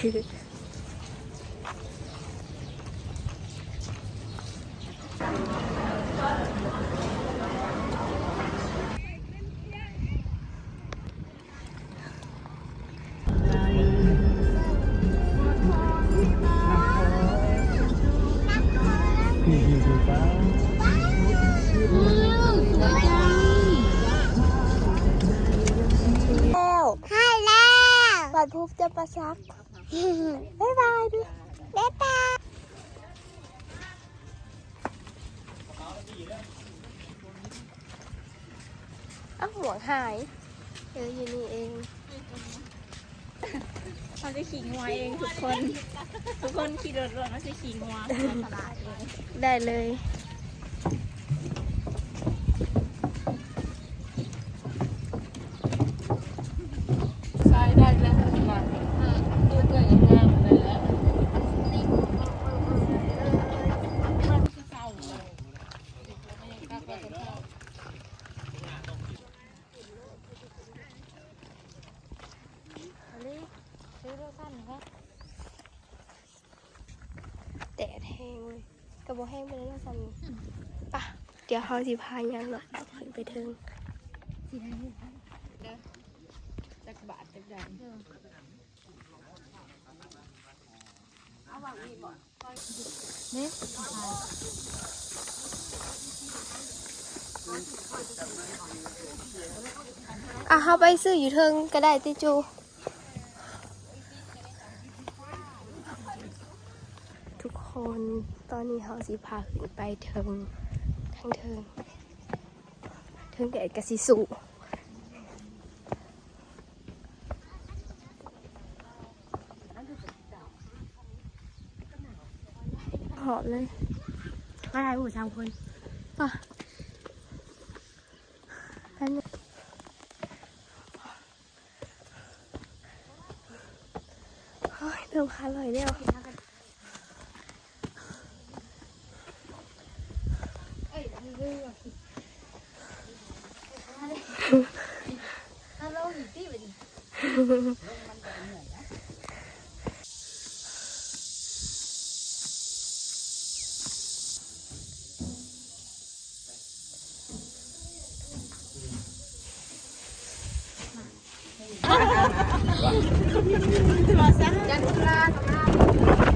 ແລ້ວ ໃຫ້ແລ້ວ ບັດພູຈຳປາສັກ ບາຍບາຍ ບາຍບາຍ. ອ້າວ ໝວກຫາຍ ເອີ ຢູ່ນີ້ເອງ ເຮົາຈະຂີ່ງົວເອງທຸກຄົນ ທຸກຄົນຂີ່ລົດລວມ ເຮົາຈະຂີ່ງົວ ໄດ້ເລີຍ. ໃຊ້ໄດ້ແລ້ວ ແດດແຮງເວີຍ ກໍບໍ່ແຮງປານໃດເນາະ ສ່ຳນີ້ ອືມ ປະ ດຽວເຮົາຊິພາຍ່າງເລາະຂຶ້ນໄປເທິງ ຊິໄດ້ຢູ່ ຈັກບາດຈັກໃດ ເອົາວາງນີ້ບໍ່ ເດ້ ອ່ະ ເຮົາໄປຊື້ຢູ່ເທິງກໍໄດ້ຕິຈູ. ທຸກຄົນ ຕອນນີ້ເຮົາຊິພາຂຶ້ນໄປເທິງ ທາງເທິງ ເທິງແດດກະຊິສູ້ ຫອບເລີຍ ມາຖ່າຍຮູບສາມຄົນ ປະ ອັນນີ້ ໂອ້ຍ ເລີ່ມຄາລອຍແລ້ວ ຈັນທະລາກໍມາ